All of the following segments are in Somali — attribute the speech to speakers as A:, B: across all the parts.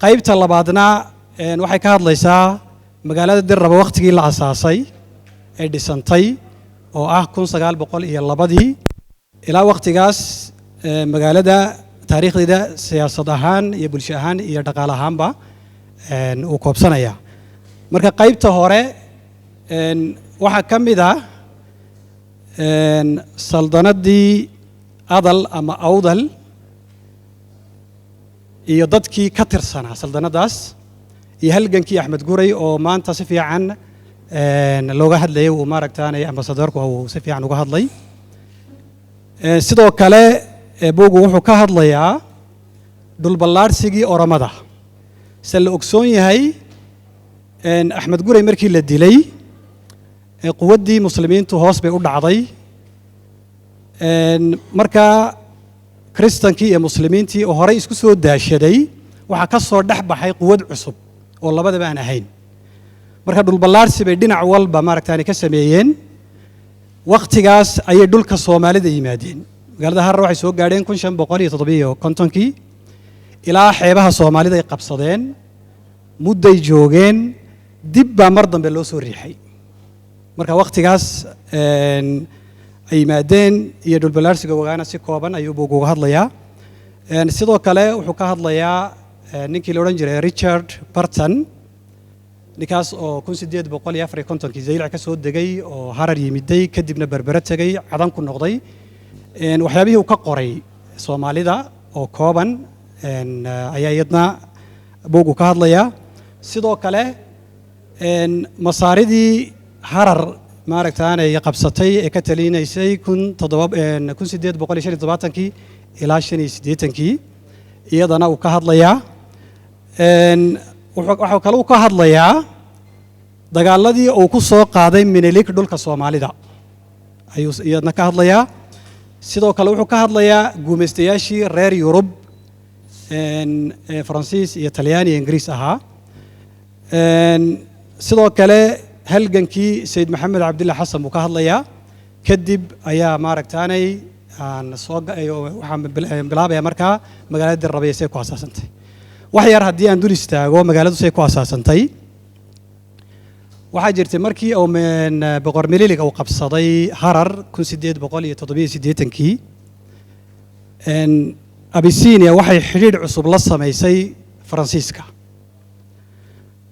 A: Qaybta labaadna waxay ka hadlaysaa magaalada Dirraba wakhtigii la asaasay ee dhisantay, oo ah 1902-dii ilaa wakhtigaas, magaalada taariikhdeeda siyaasad ahaan iyo bulsho ahaan iyo dhaqaale ahaanba uu koobsanaya. Marka qaybta hore waxaa ka mid ah saldanadii Adal ama Awdal iyo dadkii ka tirsanaa saldanadaas iyo halgankii Axmed Guray, oo maanta si fiican looga hadlayay, uu maaragtaanay ambasadoorku uu si fiican uga hadlay. Sidoo kale buuggu wuxuu ka hadlayaa dhulballaadhsigii Oromada. Se la ogsoon yahay, Axmed Guray markii la dilay, quwaddii muslimiintu hoos bay u dhacday. Markaa Kristankii iyo muslimiintii oo horey isku soo daashaday, waxaa ka soo dhex baxay quwad cusub oo labadaba aan ahayn. Marka dhulballaarsi bay dhinac walba maaragtaani ka sameeyeen. Wakhtigaas ayay dhulka Soomaalida yimaadeen. Magaalada Harar waxay soo gaadheen 1557-kii. Ilaa xeebaha Soomaalida ay qabsadeen, mudday joogeen, dib baa mar dambe loo soo riixay. Marka wakhtigaas ay yimaadeen iyo dhulballaarsiga wagaana si kooban ayuu buug uga hadlayaa. Sidoo kale wuxuu ka hadlayaa ninkii la odhan jiray Richard Burton, ninkaas oo 1854-kii Zaylac ka soo degay oo Harar yimiday, kadibna Berbere tegey, Cadan ku noqday. Waxyaabihii uu ka qoray Soomaalida oo kooban ayaa iyadna buuggu ka hadlayaa. Sidoo kale Masaaridii Harar maaragtaanay qabsatay ee ka talinaysay 1875-kii ilaa 85-kii iyadana uu ka hadlayaa. Waxuu kale uu ka hadlayaa dagaaladii uu ku soo qaaday Minilik dhulka Soomaalida ayuu iyadna ka hadlayaa. Sidoo kale wuxuu ka hadlayaa guumaystayaashii reer Yurub, Faransiis iyo Talyaani iyo Ingiriis ahaa. Sidoo kale halgankii Sayid Maxamed Cabdilla Xasan buu ka hadlayaa. Kadib ayaa maaragtaanay aan soo waxaan bilaabaya markaa magaalada Dirrabaya say ku asaasantay. Wax yar haddii aan dul istaago magaaladu say ku asaasantay, waxaa jirtay markii uu Boqor Mililig uu qabsaday Harar 1887-kii, Abisinia waxay xidhiidh cusub la samaysay Faransiiska.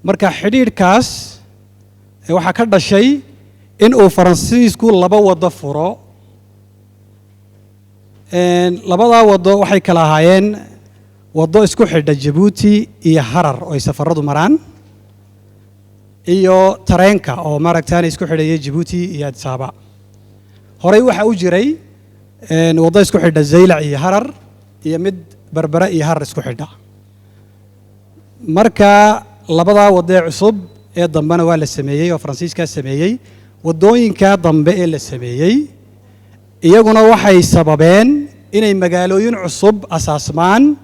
A: Marka xidhiidhkaas waxaa ka dhashay in uu Faransiisku laba waddo furo. Labadaa waddo waxay kala ahaayeen waddo isku xidha Jabuuti iyo Harar oo ay safaradu maraan, iyo tareenka oo maaragtaana isku xidhaya Jabuuti iyo Addis Ababa. Horey waxaa u jiray waddo isku xidha Zaylac iyo Harar iyo mid Berbere iyo Harar isku xidha. Marka labadaa waddo ee cusub ee dambena waa la sameeyey oo Faransiiskaa sameeyey. Waddooyinka dambe ee la sameeyey iyaguna waxay sababeen inay magaalooyin cusub asaasmaan,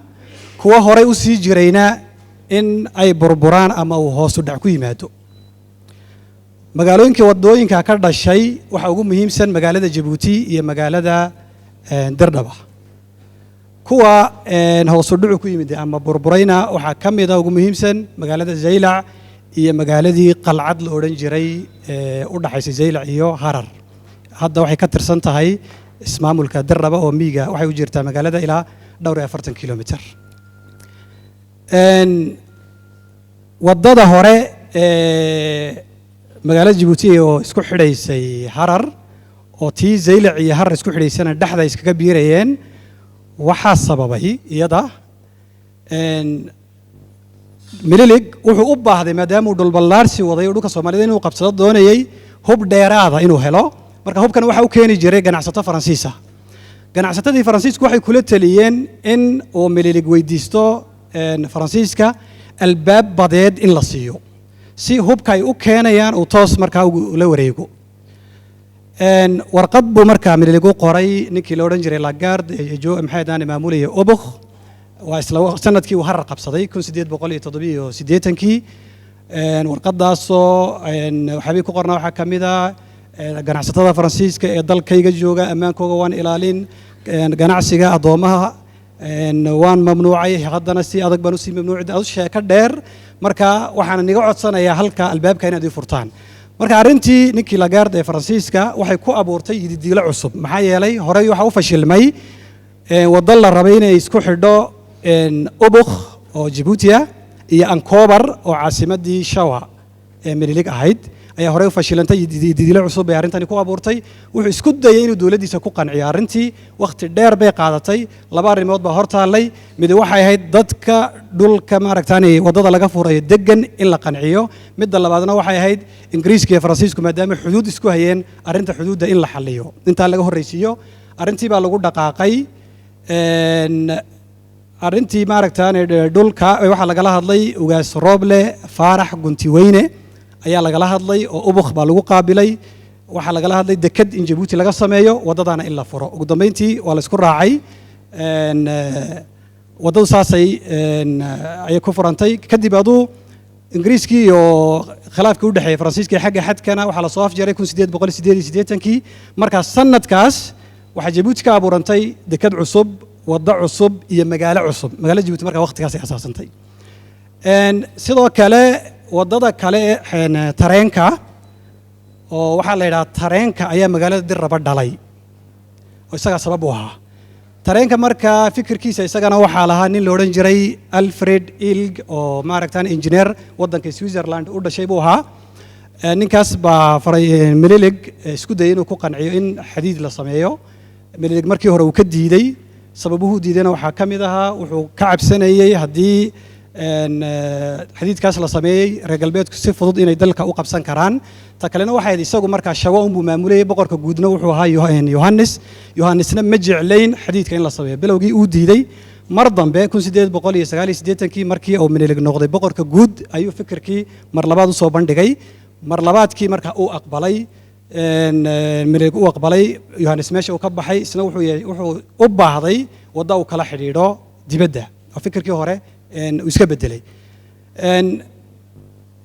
A: kuwa horey u sii jirayna in ay burburaan ama uu hoosu dhac ku yimaado. Magaalooyinka waddooyinka ka dhashay waxaa ugu muhiimsan magaalada Jabuuti iyo magaalada Dirdhaba. Kuwa hoosu dhucu ku yimid ama burburayna waxaa ka mida ugu muhiimsan magaalada Zaylac iyo magaaladii Qalcad la odhan jiray ee u dhaxaysay Zaylac iyo Harar. Hadda waxay ka tirsan tahay ismaamulka Dirraba oo miiga waxay u jirtaa magaalada ilaa dhowr iyo 40 kilomitir. Waddada hore ee magaalada Jabuuti oo isku xidhaysay Harar oo tii Zaylac iyo Harar isku xidhaysana dhexda iskaga biirayeen, waxaa sababay iyada Mililig wuxuu u baahday, maadaama uu dhulballaarsi waday oo dhulka Soomaalida inuu qabsado doonayey, hub dheeraada inuu helo. Marka hubkan waxa u keeni jiray ganacsato Faransiisa. Ganacsatadii Faransiisku waxay kula taliyeen in uu Mililig weydiisto Faransiiska albaab badeed in la siiyo, si hubka ay u keenayaan uu toos markaa ula wareego. Warqad buu markaa Mililig u qoray ninkii la odhan jiray Lagard maxay ahaan maamulaya Obokh. Waa isla sanadkii uu Harar qabsaday, 1887-kii. Warqadaasoo waxyaabihii ku qornaa waxaa ka mid ah: ganacsatada Faransiiska ee dalkayga jooga ammaankooga waan ilaalin, ganacsiga addoomaha Waan mamnuucay, haddana si adag baan usii mamnuuci, sheeko dheer. Marka waxaan niga codsanayaa halka albaabka inaad ii furtaan. Marka arrintii ninkii Lagarde ee Faransiiska waxay ku abuurtay yididiilo cusub, maxaa yeelay horey waxa u fashilmay waddo la rabay inay isku xidho Ubuk oo Jabuuti ah iyo Ankobar oo caasimadii Shawa ee Minilig ahayd ayaa horey u fashilantay. Yididiilo cusub bay arrintani ku abuurtay. Wuxuu isku dayay inuu dowladdiisa ku qanciyo arrintii. Wakhti dheer bay qaadatay. Laba arrimood baa hor taallay. Mid waxay ahayd dadka dhulka maaragtaani waddada laga furayo degan in la qanciyo. Midda labaadna waxay ahayd Ingiriiska iyo Faransiisku maadaama xuduud isku hayeen, arrinta xuduudda in la xalliyo, intaa laga horraysiiyo. Arrintii baa lagu dhaqaaqay. Arrintii maaragtaani dhulka waxaa lagala hadlay Ugaas Rooble Faarax Guntiweyne ayaa lagala hadlay, oo Ubuk baa lagu qaabilay. Waxaa lagala hadlay deked in Jabuuti laga sameeyo, waddadana in la furo. Ugu dambeyntii waa la isku raacay. Waddadu saasay ayay ku furantay. Kadib aduu Ingiriiskii iyo khilaafkii u dhexeeyey Faransiiska iyo xagga xadkana waxaa lasoo afjaray 1888-kii. Markaa sanadkaas waxaa Jabuuti ka abuurantay deked cusub, waddo cusub iyo magaalo cusub. Magaalada Jabuuti markaa waqtigaas ay asaasantay. Sidoo kale waddada kale ee tareenka, oo waxaa la yidhaha tareenka ayaa magaalada Dirraba dhalay oo isagaa sabab u ahaa tareenka. Markaa fikirkiisa isagana waxaa lahaa nin la odhan jiray Alfred Ilg, oo maaragtaan engineer waddanka Switzerland u dhashay buu ahaa. Ninkaas baa faray Melilig, isku dayay inuu ku qanciyo in xadiid la sameeyo. Melilig markii hore uu ka diidey. Sababuhu diidayna waxaa ka mid ahaa wuxuu ka cabsanayey haddii xadiidkaas la sameeyey reer galbeedku si fudud inay dalka u qabsan karaan. Ta kalena waxay ahayd isagu markaa Shawo unbuu maamulayay, boqorka guudna wuxuu ahaa Yohannes. Yohannesna ma jeclayn xadiidka in la sameeyo. Bilowgii uu diiday. Mar dambe 1889-kii markii uu Minilig noqday boqorka guud ayuu fikirkii mar labaad usoo bandhigay. Mar labaadkii marka uu aqbalay, Minilig uu aqbalay, Yohannes meesha uu ka baxay, isna wuxuu u baahday wadda uu kala xidhiidho dibadda oo fikirkii hore uu iska bedelay.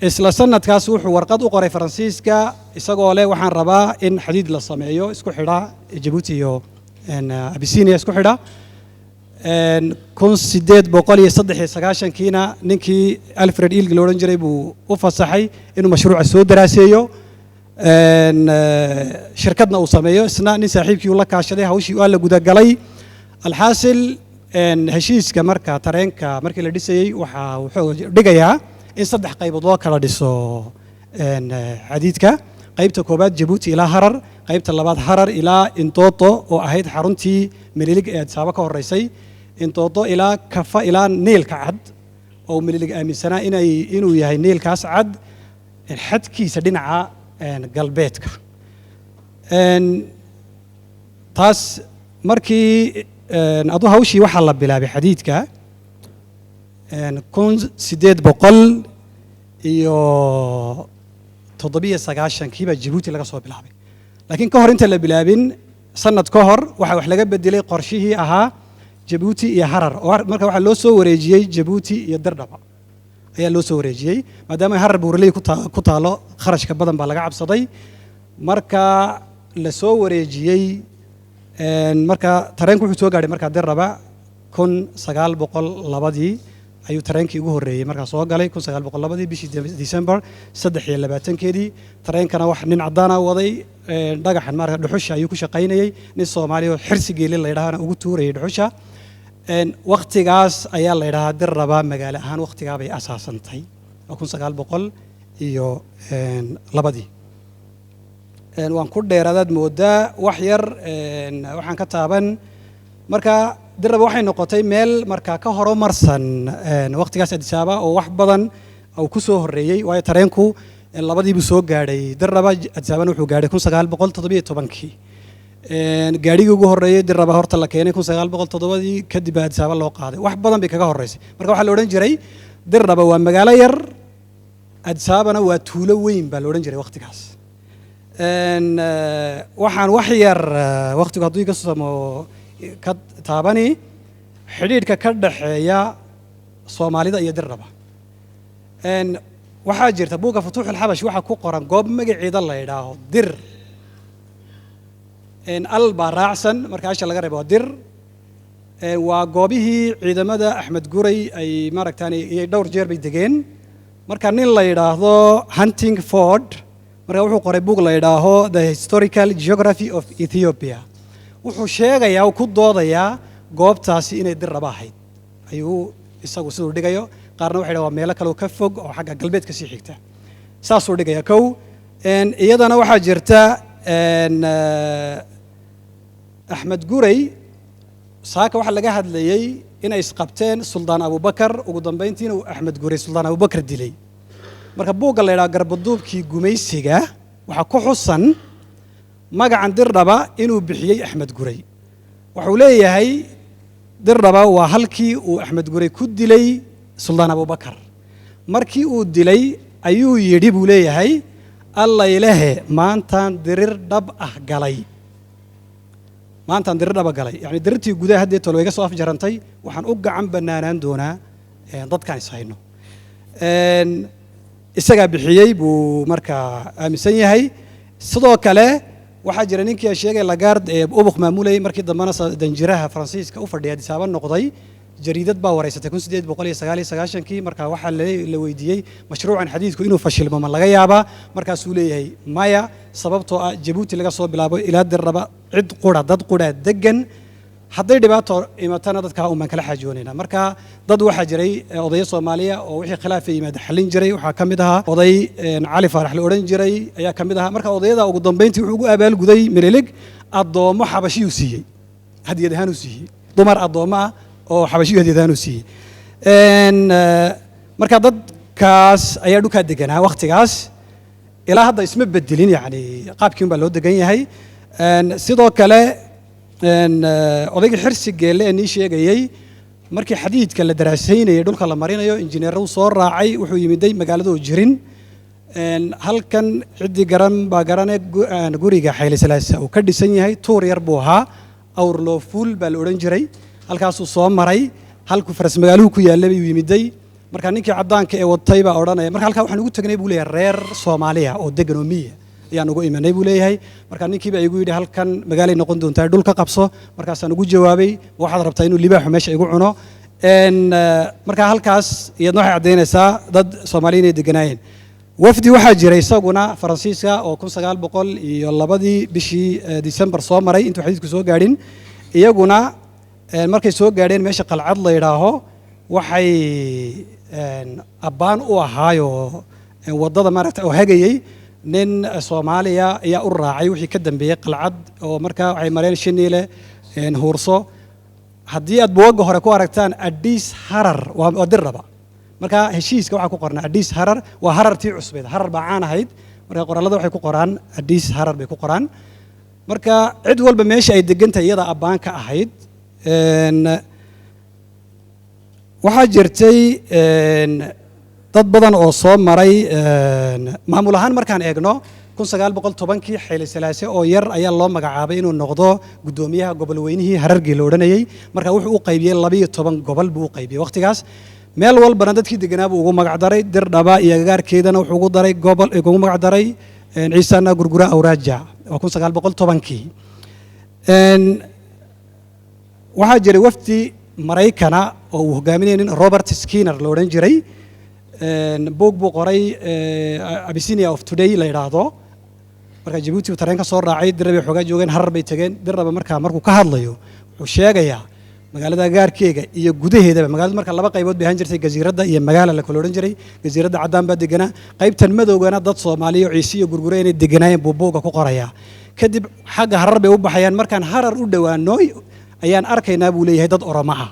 A: Isla sanadkaas wuxuu warqad u qoray Faransiiska isagoo leh waxaan rabaa in xadiid la sameeyo isku xidha Jabuuti iyo Abisinia isku xidha. 1893-kiina ninkii Alfred Ilg la odhan jiray buu u fasaxay inuu mashruuca soo daraaseeyo, shirkadna uu sameeyo. Isna nin saaxiibkii uu la kaashaday, hawshii waa la gudagalay. Alxaasil, heshiiska marka tareenka markii la dhisayey waxaa wuxuu dhigayaa in saddex qaybood loo kala dhiso xadiidka: qaybta koowaad Jabuuti ilaa Harar, qaybta labaad Harar ilaa Intoto oo ahayd xaruntii Melilig ee Adisaaba ka horreysay, Intoto ilaa Kafa ilaa Niilka Cad, oo Melilig aaminsanaa inuu yahay Niilkaas Cad xadkiisa dhinaca galbeedka. Taas markii adu hawshii waxaa la bilaabay xadiidka 1897-kii baa Jabuuti laga soo bilaabay. Laakiin ka hor inta la bilaabin, sanad ka hor, waxaa wax laga bedelay qorshihii ahaa Jabuuti iyo Harar, oo marka waxaa loo soo wareejiyey Jabuuti iyo Dirdhaba ayaa loo soo wareejiyey, maadaama Harar buuraley ku taalo, kharashka badan baa laga cabsaday. Marka la soo wareejiyey, marka tareenku wuxuu soo gaadhay markaa Dirraba 1902-dii ayuu tareenkii ugu horreeyey markaa soo galay, 1902-dii bishii December 23-keedii. Tareenkana wax nin caddaana waday, dhagaxan maarata dhuxusha ayuu ku shaqaynayey, nin Soomaaliya oo Xirsi Geeli la yidhaahana ugu tuurayay dhuxusha. Wakhtigaas ayaa la yidhahaa Dirraba magaalo ahaan wakhtigaa bay asaasantay, waa 1902-dii. Waan ku dheeraadaad moodaa, wax yar waxaan ka taaban. Marka Dirraba waxay noqotay meel marka ka horumarsan wakhtigaas Adisaaba oo wax badan uu ku soo horreeyey, waayo tareenku labadiibuu soo gaadhay Dirraba, Adisaabana wuxuu gaadhay 1917-kii. Gaadhigii ugu horreeyey Dirraba horta la keenay 1907-dii, kadib baa Adisaaba loo qaaday. Wax badan bay kaga horreysay. Marka waxaa la odhan jiray Dirraba waa magaalo yar, Adisaabana waa tuulo weyn baa la odhan jiray wakhtigaas. Waxaan wax yar, wakhtigu hadduu iga samo, ka taabani xidhiidhka ka dhaxeeya Soomaalida iyo Dirraba. Waxaa jirta buugga Futuuxul Xabash waxaa ku qoran goob magaceeda la yidhaaho Dir, al baa raacsan, marka asha laga reebo waa Dir. Waa goobihii ciidamada Axmed Guray ay maaragtaan iyo dhowr jeer bay degeen. Marka nin la yidhaahdo Huntingford marka wuxuu qoray buug la yidhaaho The Historical Geography of Ethiopia. Wuxuu sheegayaa, uu ku doodayaa goobtaasi inay Dirraba ahayd ayuu isagu siduu dhigayo. Qaarna waxay dhahaan waa meelo kale oo ka fog oo xagga galbeedka sii xigta, saasuu dhigaya. Kow, iyadana waxaa jirta Axmed Guray saaka waxaa laga hadlayey inay isqabteen Suldaan Abubakar, ugu dambayntiina uu Axmed Guray Suldaan Abubakar dilay. Marka buugga la yidhaha Garbaduubkii Gumaysiga waxaa ku xusan magacan Dirdhaba inuu bixiyey Axmed Guray. Wuxuu leeyahay Dirdhaba waa halkii uu Axmed Guray ku dilay Suldaan Abubakar. Markii uu dilay ayuu yidhi, buu leeyahay, "Allaylehe, maantaan dirir dhab ah galay, maantaan dirir dhaba galay." Yani dirirtii gudaha haddee tol way ga soo afjarantay, waxaan u gacan bannaanaan doonaa dadkaan is hayno. Isagaa bixiyey buu markaa aaminsan yahay. Sidoo kale waxaa jira ninkii aan sheegay, Lagard, ee Ubuk maamulayay, markii dambena danjiraha Faransiiska u fadhiya Addis Ababa noqday. Jariidad baa wareysatay 1899-kii. Markaa waxaa la weydiiyey mashruucan xadiidku inuu fashilmo ma laga yaabaa? Markaasuu leeyahay maya, sababtoo ah Jabuuti laga soo bilaabo ilaa Dirraba cid qura, dad qura degan. Hadday dhibaato imatana dadkaa un baan kala xaajoonayna. Marka dad waxaa jiray odayo Soomaaliya oo wixii khilaaf yimaada xallin jiray. Waxaa ka mid ahaa oday Cali Faarax la odhan jiray ayaa ka mid ahaa. Marka odayada ugu dambayntii wuxuu ugu abaalguday Minilig addoommo Xabashiyuu siiyey, hadiyad ahaan uu siiyey, dumar addoommo ah oo Xabashiyu hadiyad ahaan uu siiyey. Marka dadkaas ayaa dhulkaa deganaa wakhtigaas ilaa hadda, isma bedelin, yacni qaabkii un baa loo degan yahay. Sidoo kale odaygii Xirsi Geelle ee nii sheegayey, markii xadiidka la daraasaynayay, dhulka la marinayo, injineeradu soo raacay, wuxuu yimiday magaaladoo jirin. Halkan ciddii garan baa garane, guriga Xayle Salaasa uu ka dhisan yahay tuur yar buu ahaa, Awrloofuul baa la odhan jiray. Halkaasuu soo maray, halkuu faras magaaluhu ku yaallay bayuu yimiday. Marka ninkii caddaanka ee watay baa odhanaya, marka halkaa waxaan ugu tegnay, buu leeyahay, reer Soomaaliya oo degan oo miya ayaan ugu imanay, buu leeyahay. Marka ninkii baa igu yidhi, "Halkan magaalay noqon doontaa, dhul ka qabso." Markaasaan ugu jawaabay, "Waxaad rabtaa inuu libaaxu meesha igu cuno?" Marka halkaas iyadna waxay caddaynaysaa dad Soomaaliya inay deganaayeen. Wafdi waxaa jiray isaguna Faransiiska oo 1902-dii bishii December soo maray intuu xadiidku soo gaadhin. Iyaguna markay soo gaadheen meesha Qalcad la yidhaaho, waxay abbaan u ahaayoo waddada maaragta oo hagayey nin Soomaaliya ayaa u raacay wixii ka dambeeyey Qalcad, oo markaa waxay mareen Shiniile, Huurso. Haddii aad buugagga hore ku aragtaan Adhiis Harar, waa Dirraba. Marka heshiiska waxaa ku qornaa Adhiis Harar, waa Harartii cusbeed. Harar baa caan ahayd. Marka qorallada waxay ku qoraan Adhiis Harar bay ku qoraan. Marka cid walba meesha ay degantahay iyada abbaan ka ahayd. Waxaa jirtay dad badan oo soo maray. Maamul ahaan markaan eegno, 1910-kii Xayli Salaase oo yar ayaa loo magacaabay inuu noqdo guddoomiyaha gobol weynihii Harargii la odhanayey. Marka wuxuu u qaybiyey 12 gobol buu u qaybiyey wakhtigaas, meel walbana dadkii deganaa buu ugu magac daray. Dirdhaba iyo agagaarkeedana wuxuu ugu daray gobol, ugu magac daray Ciisana Gurgura Awraaja. Waa 1910-kii. Waxaa jiray wafdi Maraykana oo uu hogaaminayay nin Robert Skinner la odhan jiray. Buug buu qoray Abyssinia of Today la yidhaahdo. Marka Jabuuti uu tareen ka soo raacay, Dirrabay xoogaa joogeen, Harar bay tegeen. Dirraba markaa markuu ka hadlayo wuxuu sheegayaa magaalada gaarkeega iyo gudaheedaba. Magaalada marka laba qaybood bay ahaan jirtay, gasiiradda iyo magaala la kala odhan jiray. Gasiiradda caddaan baa deganaa, qaybtan madowgana dad Soomaaliya oo Ciise iyo Gurgure inay deganaayeen buu buugga ku qorayaa. Kadib xagga Harar bay u baxayaan. "Markaan Harar u dhowaano ayaan arkaynaa," buu leeyahay, "dad Oromo ah."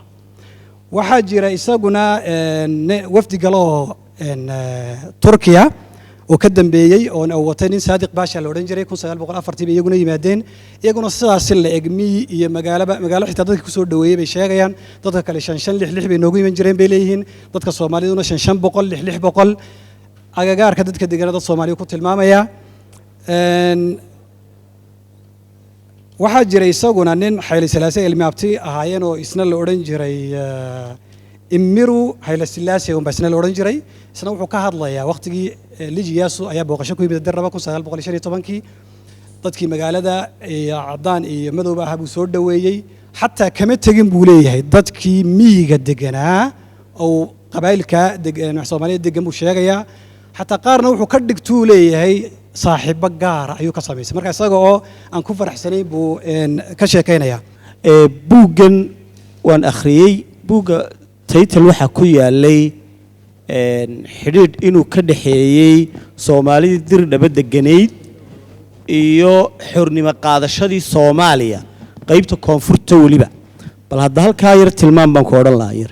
A: Waxaa jira isaguna wafdi kale oo Turkiya oo ka dambeeyey oo watay nin Saadiq Baasha la odhan jiray. 1904-tii bay iyaguna yimaadeen. Iyaguna sidaasi la eg, miyi iyo magaalaba, magaalo xitaa dadka kusoo dhoweeyey bay sheegayaan. Dadka kale shan shan, lix lix bay noogu iman jireen, bay leeyihiin. Dadka Soomaaliduna shan 500, lix 600 agagaarka dadka degana dad Soomaaliya ku tilmaamaya. Waxaa jiray isaguna nin Xayli Salaase ilmaabti ahaayeen oo isna la odhan jiray Imiru Hayle Silaase unbaa isna la odhan jiray. Isna wuxuu ka hadlayaa waqtigii Liji Yaasu ayaa booqasho ku yimid Dirraba 1915-kii. Dadkii magaalada iyo caddaan iyo madowba ahaa buu soo dhoweeyey. Xataa kama tegin, buu leeyahay, dadkii miyiga deganaa oo qabaa'ilka Soomaaliya degan buu sheegayaa. Xataa qaarna wuxuu ka dhigtuu leeyahay saaxiibo gaara ayuu ka samaysay. Marka isaga oo aan ku faraxsanayn buu ka sheekaynayaa.
B: Buuggan waan akhriyey. Buugga title waxaa ku yaalay xidhiidh inuu ka dhexeeyey Soomaalidii Dirdhaba deganayd iyo xornimo qaadashadii Soomaaliya, qaybta koonfurta weliba. Bal hadda halkaa yar tilmaam baan ku odhan lahaa yar.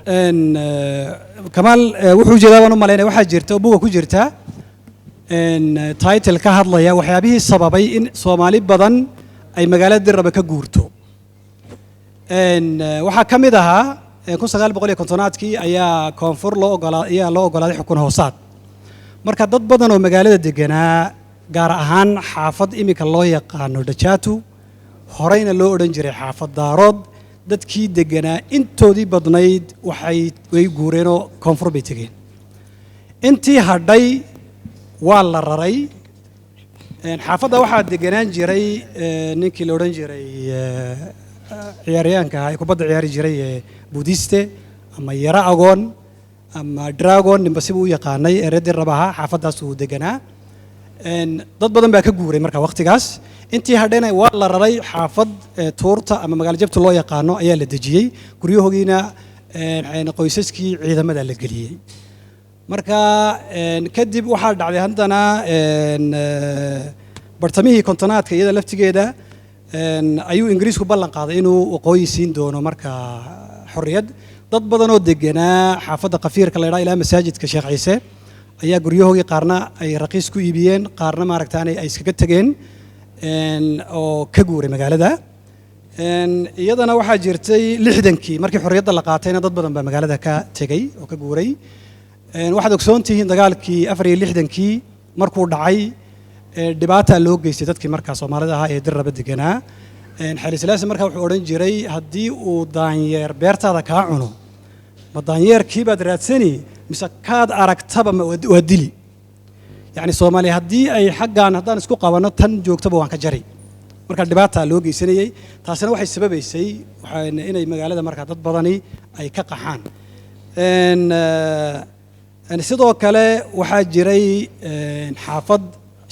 A: Kamaal wuxuu jeedaa baan u malaynaya, waxaa jirta oo buugga ku jirta title ka hadlaya waxyaabihii sababay in Soomaali badan ay magaalada Dirraba ka guurto. Waxaa ka mid ahaa 1950-aadkii ayaa koonfur loo ogolaa, ayaa loo ogolaaday xukun hoosaad. Marka dad badan oo magaalada deganaa, gaar ahaan xaafad iminka loo yaqaano Dhajaatu, horeyna loo odhan jiray xaafad Daarood, dadkii deganaa intoodii badnayd way guureenoo koonfur bay tegeen. Intii hadhay waa la raray. Xaafadda waxaa deganaan jiray ninkii la odhan jiray ciyaaryahanka ahaa ee kubadda ciyaari jiray ee Budiste ama Yaro Agoon ama Dragon, ninba sibuu u yaqaanay, ee reer Dirraba ahaa, xaafaddaas uu deganaa. Dad badan baa ka guuray. Marka waqtigaas intii hadhayna waa la raray, xaafad Tuurta ama Magaalo Jabta loo yaqaano ayaa la dejiyey. Guryahogiina qoysaskii ciidamada la geliyey. Marka kadib waxaa dhacday haddana bartamihii kontonaadka iyada laftigeeda ayuu Ingiriisku ballan qaaday inuu waqooyi siin doono marka xorriyad. Dad badan oo deganaa xaafadda Kafiirka la ydhaha ilaa masaajidka Sheekh Ciise ayaa guryahoogii qaarna ay raqiis ku iibiyeen, qaarna maaragtaanay ay iskaga tegeen oo ka guuray magaalada. Iyadana waxaa jirtay 60-kii markii xorriyadda la qaatayna dad badan baa magaalada ka tegey oo ka guuray. Waxaad ogsoon tihiin dagaalkii 64-kii markuu dhacay dhibaataa loo geystay dadkii markaa Soomaalida ahaa ee Dirraba deganaa. Xeeli Silaasi markaa wuxuu odhan jiray, haddii uu daanyeer beertaada kaa cuno, ma daanyeerkii baad raadsani mise kaad aragtaba ma waa dili? Yacni Soomaaliya haddii ay xaggan haddaan isku qabanno, tan joogtaba waan ka jari. Marka dhibaataa loo geysanayey, taasina waxay sababaysay inay magaalada markaa dad badani ay ka qaxaan. Sidoo kale waxaa jiray xaafad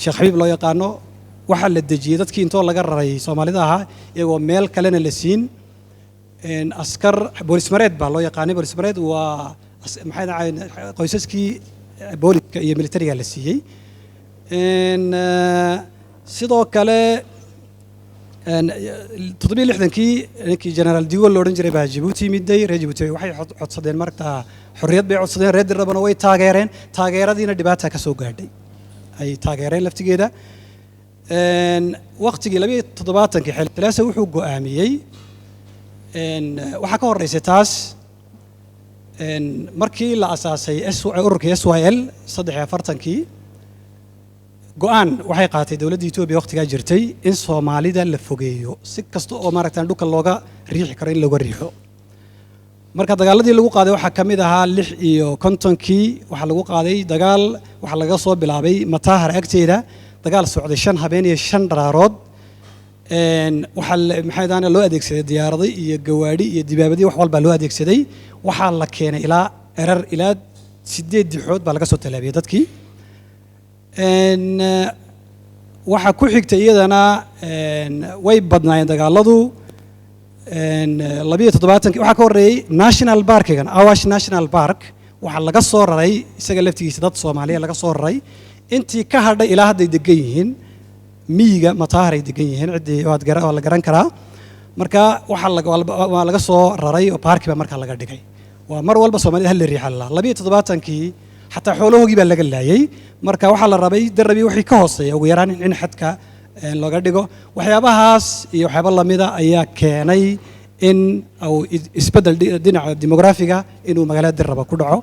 A: Sheekh Xabiib loo yaqaano. Waxaa la dejiyey dadkii intoo laga raray Soomaalida ahaa, iyagoo meel kalena la siin. Askar boolis mareed baa loo yaqaanay. Boolis mareed waa maxay dhahay, qoysaskii booliska iyo militariga la siiyey. Sidoo kale 67-kii ninkii Generaal Digo lo odhan jiray baa Jabuuti yimiday. Reer Jabuuti waxay codsadeen markaa xorriyad bay codsadeen, reer Dirrabana way taageereen. Taageeradiina dhibaata ka soo gaadhay ay taageereen laftigeeda. Waqtigii 72-kii Xeele Silaase wuxuu go'aamiyey, waxaa ka horreysay taas, markii la asaasay ururkii SYL 43-kii, go'aan waxay qaaatay dowladda Etoobiya waqtigaa jirtay in Soomaalida la fogeeyo, si kasta oo maaragtaan dhulka looga riixi karo in looga riixo. Marka dagaaladii lagu qaaday waxaa ka mid ahaa 56-kii waxaa lagu qaaday dagaal, waxaa laga soo bilaabay Mataahar agteeda, dagaal socday 5 habeen iyo 5 dharaarood. Waxaa maxay dahane loo adeegsaday diyaarado iyo gawaadhi iyo dibaabadii, wax walbaa loo adeegsaday. Waxaa la keenay ilaa Erar, ilaa sideed dixood baa laga soo tallaabiyey dadkii. Waxaa ku xigtay iyadana, way badnaayeen dagaaladu. 72-kii waxaa ka horreeyey national parkigan, Awash National Park, waxaa laga soo raray isaga laftigiisa dad Soomaaliya laga soo raray. Intii ka hadhay ilaa hadday degan yihiin miyiga Mataahar ay degan yihiin, ciddii waad waa la garan karaa. Marka waxaa waa laga soo raray oo parki baa markaa laga dhigay. Waa mar walba Soomaalida hal la riixa lalaa. 72-kii xataa xoolahoogii baa laga laayay. Marka waxaa la rabay Darabi wixii ka hooseeya ugu yaraan in xadka looga dhigo. Waxyaabahaas iyo waxyaabo lamida ayaa keenay in uu isbeddel dhinaca demografiga inuu magaalada Dirraba ku dhaco.